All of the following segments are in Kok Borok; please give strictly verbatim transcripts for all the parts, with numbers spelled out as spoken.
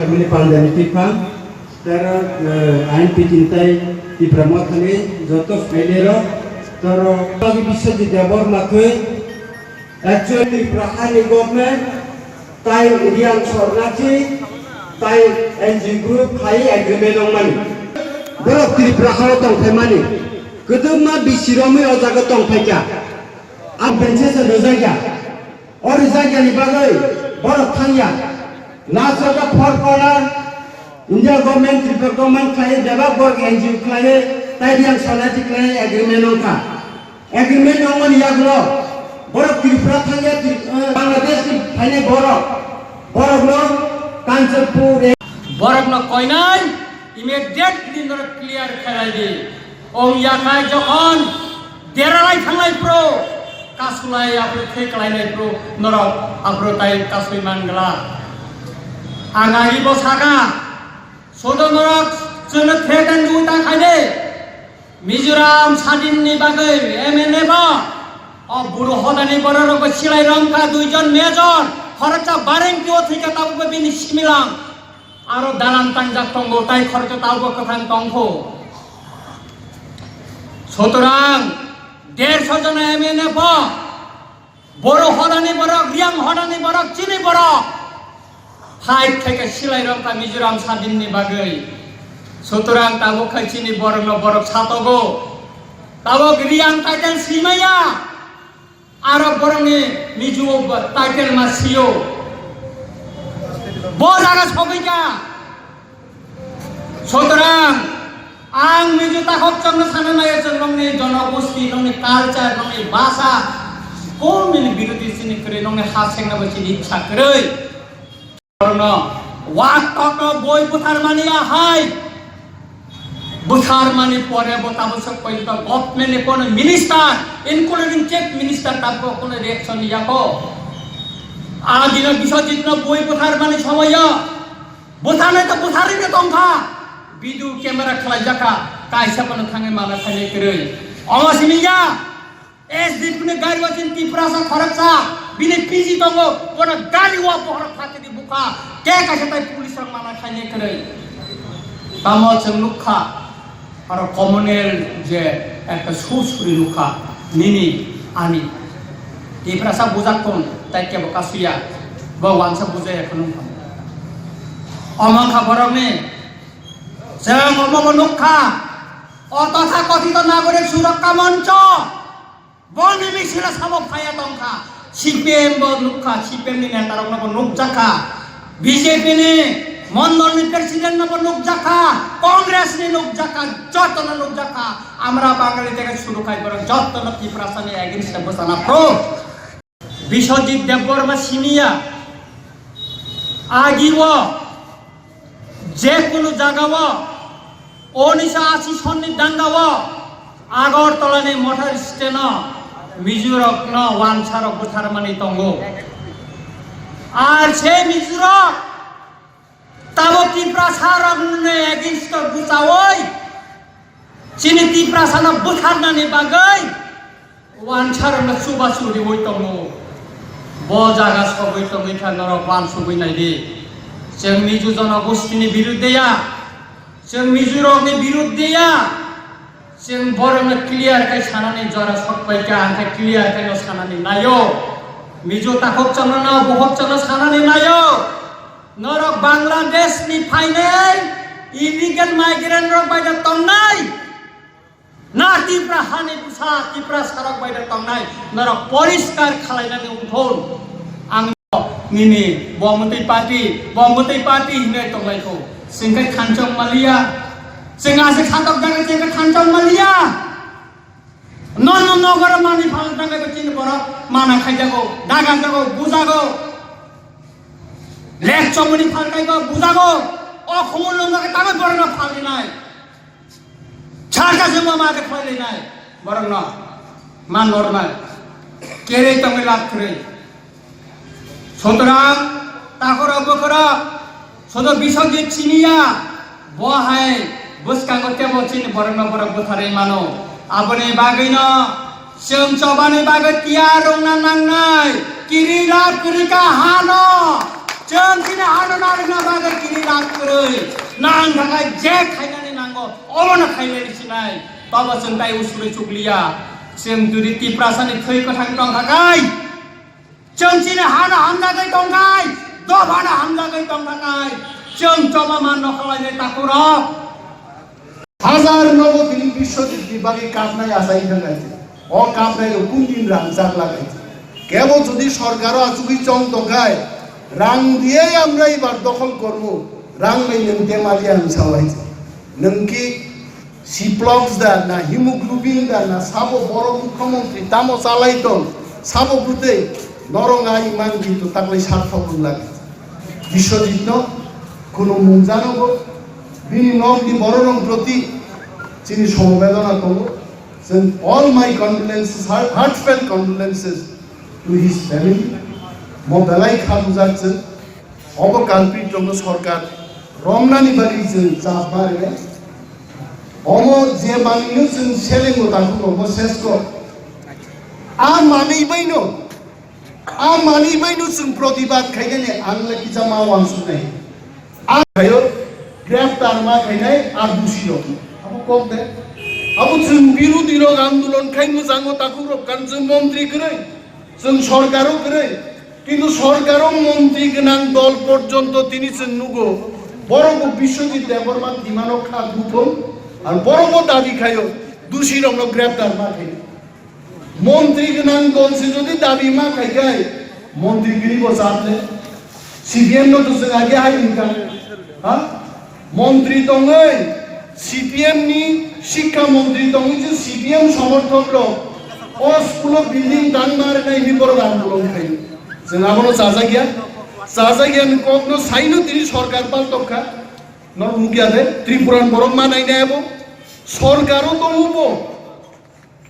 Family pandemic twi phan, tero, eh, I N P T tei Tipra Mothani joto phainai rok, tero Biswajit Debbarma thwi, actually Tripura hani government tai Riang Sornathi tai N G O group khai agreement wngmani. Borok Tripura hao tongphaimani. Kwdwkma bisi romwi o jaga tongphaikha. Ang benches rwjakya. O rwjakyani bagwi borok thangya. Last o four corner India government, Tripura government khlaiwi bebak borok N G O khlaiwi tai Riang Sornathi khlaiwi agreement wngkha. Agreement wngmani yagulo borok Tripura thangya, Tri-, eh, Bangladesh ni phainai borok, borokno Kanchanpur, borokno koinai immediately norok clear khlai di. Ong yakhai jokhon deralai thanglai pro, kasulai aphuru khe kalainai pro, norok aphuru tai kasui mangla. Ang agi bo saka, sodo norok chwngno threaten du ta khaide. Mizoram sadin ni bagwi M N F o, o buru hodani borok rok silai romkha duijon major, khoroksa bareng tio thika tabuk bini similang. Aro dalan tangjak tongo, tai khoroksa tabuk kwthang tongkho. Sutorang, derso jona M N F o, Boro hodani borok, Riang hodani borok, chini borok. Fight khaikha silai romkha Mizoram sadin ni bagwi. Sutorang tabuk khai chini borok no borok satogo. Tabuk Riang title simaya. Aro borokni Mizo bo title ma sio. Bo jaga sogwi kha. Sutorang, ang Mizo takhok chwngno sana nai, chwng nongni jonogosti, nongni culture, nongni bhasha, komini birodhi chini kwrwi, nongni ha sengna bo chini ichha kwrwi. Borokno wak tokno boi bwthar mani ahai. Bwthar mani pore bo tabuk sok poito government ni kono minister, including chief minister tabuk kono reaction yako. A dino Biswajit no boi bwthar mani somoyo bwtharnai to bwtharwi no tongkha. Video camera khlai jakha, kaisa bono thangwi mala khainai kwrwi. Omo simi ya. S D P ni gari o chini Tiprasa khoroksa, bini P G tongo, bono gari o bohrok phatidi bukha, ke kaisa tai police rok mana khainai kwrwi. Tamo chwng nukha, aro communal je ekta su suri nukha, nini, ani. Tiprasa bujak tong, tai kebo kasuya, bo wansa bujaya kheno wngkha. Omo wngkha borokni, chwng omo bo nukha, o totha kothito nagorik surakka moncho. Boni misila sabo phaya tongkha, C P M bo nukha, C P M ni netarokno bo nukjakha, B J P ni mondol ni president no bo nukjakha, Congress ni nukjakha, jotono nukjakha, amra Bangali theke suru khai borok jotono Tiprasa ni against e bwsana pro. Biswajit Debbarma siniya agi o je kunu jaga o Unisho ashi sonni danga o Agartala ni motor stand o Mizo rok no wansa rok bwthar mani tongo. Ar se Mizo rok tabuk Tiprasa rok ni against o bwchaui chini Tiprasa no bwtharnani bagwi Wansa rokno chubachu riwi tongo. Bo jaga sogwi tongwi kha norok wansugwi naidi. Chwng Mizo jonogostini birudde ya, chwng Mizorokni birudde ya, chwng borokno clear khe sanani jora sokpai kha, ang khe clear khe no sanani naio. Mizo takhok chwngno, bokhok chwngno sanani naio. Norok Bangladesh ni phainai illegal migrant rok bai da tongnai. Na Tipra hani bwsa, Tipra sarok bai da tongnai, norok poriskar khalainani wngthun. Ang nini bo mwtwi party, bo mwtwi party hinwi tonglaikho. Chwng khe thanchok maliya, chwng aswk satok jaga chwng khe thanchok maliya. Nono nogoro manwi phalwi tangkhe chini borok mana khaijago, daganjago, bujago. Lek chomoni phalkaigo, bujago. O khumulwng khe tangwi borokno phalrinai. Saka se ma ma de khwlai nai, borok no man lor nai, kerei tongwi lab kwrwi. Sutorang takhorok bokhorok sodo Biswajit siniya, bo hai bwskango tebo chini borok no borok bwtharwi mano. Aboni bagwi no chwng chobani bagwi tiyar wngna nangnai, kiri lab kwrwi ka hano. Chwng chini hano narwkna bagwi tini lak kwrwi. Nang thangkha je khainani nango, obono khainani sinai. Tobo chwng tai usuri chukliya. Chwng jodi Tiprasani thwi kwthang tong khakai, chwng chini hano hamjagwi tongkai, dophano hamjagwi tong khakai, chwng choba man nokha lainai takhurok. Hajar nogo tini Biswajit ni bagwi kapnai achai thangkha. O kapnai rok kun din rang chak lagai. Kebo jodi sorkaro achugwi chong tongkhai, rang diye amrai bar dokhol kormo, rang bai nwng temali ang sawai. Nwng ki Ciplox da na hemoglobin da na sabo borok mukhyamantri tamo chalai tong, sabo bwtwi norok ai man kintu taklai sat thok wng lagai. Biswajit no kuno mung jano bo, bini nok ni borok rok proti chini somobedona tongo. Chwng all my condolences, heart-, heartfelt condolences to his family. Mo belai kha bujak chwng. Obo culprit rokno sorkar romnani bagwi chwng chap ma rwnai. Omo je manwino chwng selengo takhuk rokbo ses kok. A manwi baino, a manwi baino chwng protibad khainani ang le kisa ma wansuknai. A khayo graftar ma khainai a dusi rok. Abo kok de. Abo chwng birodhi rok andolon khai mwchango takhuk rok kan chwng montri kwrwi. Chwng sorkaro kwrwi, kintu sorkaro montri gwnang dol porjonto tini chwng nugo, borokbo Biswajit Debbarma thwimano kha guthung, ar borokbo dabi khaio, dusirokno greptar ma khaio. Montri gwnang dol se jodi dabi ma khaikhai, montri kwrwibo chap le? C P M no to chwng age hai wngkha, ha? Montri tongwi, C P M ni sikha montri tongwi je C P M somorthok rok o school o building tang ma rwnai hinwi borok andolon khai. Chwng abono chajakya, chajakya ni kokno saino tini sorkar paltok kha. Norok nukya de, Tripura ni borok ma nainai abo. Sorkar o tongo bo.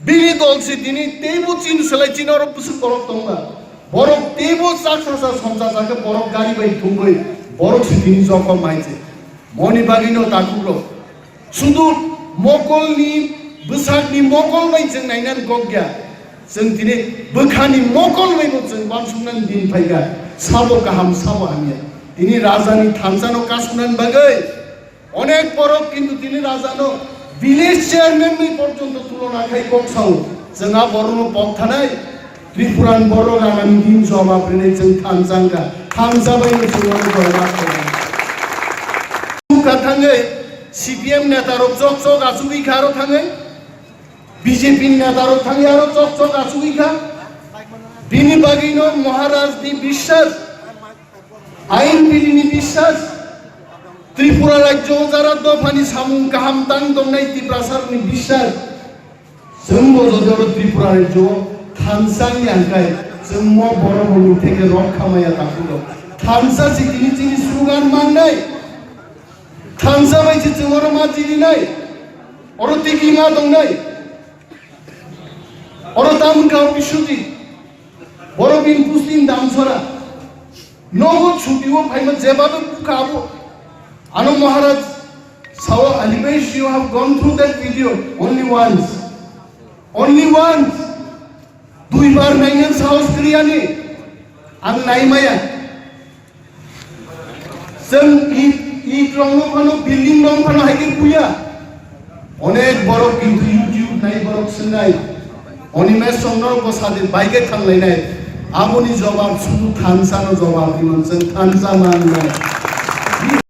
Bini dol si tini teibo chin selai chin oro bwswk borok tongma. Borok teibo chaksa sa somsa sa khe borok gari bai thumwi borok si tini jokhom mai se. Moni bagwi no takhuk rok. Sudu mokol ni bwsak ni mokol bai chwng nainani kok ya. Chwng tini bwkha ni mokol bai bo chwng wansuknani din phaikha. Sabo kaham sabo hamya. Tini raja ni thansa no kasuknani bagwi Onek borok kintu tini raja no village chairman ni porjonto tulona khai kok sao. Chwng a borok no pok thanai, Tripura ni borok agami din jobab rinai chwng thansa wngkha. Thansa bai no chwng oro jobab khainai. Bukha thangwi C P M neta rok chok chok achugwi kha aro thangwi. B J P ni neta rok thangwi aro chok chok achugwi kha. Bini bagwi no Maharaj ni biswas. Ain bini ni biswas, Tripura rajyo jara dophani samung kaham tang tongnai Tiprasarni biswas. Chwngbo jodi oro Tripura rajyo thansa wngya hwnkhe chwngmo borok rokni theke rok khamaya takhuk rok. Thansa si tini chini slogan mangnai. Thansa bai si chwng oro ma chirinai. Oro tiki ma tongnai. Oro tamkha Biswajit. Borok bini pustin damsora. Nogo chuti o phaima jeba do bukha abo. Ano Maharaj sao, Animesh, you have gone through that video only once. Only once. Duibar naingan sahos kwrwi ani. Ang naimaya. Chwng it, it rokno phano, building rok phano hai khe puya. Onek borok kintu YouTube nai borok swngnai. Animesh rokno bwsadi bai khe thanglainai. Aboni jobab sudu thansa no jobab di man, chwng thansa mangnai.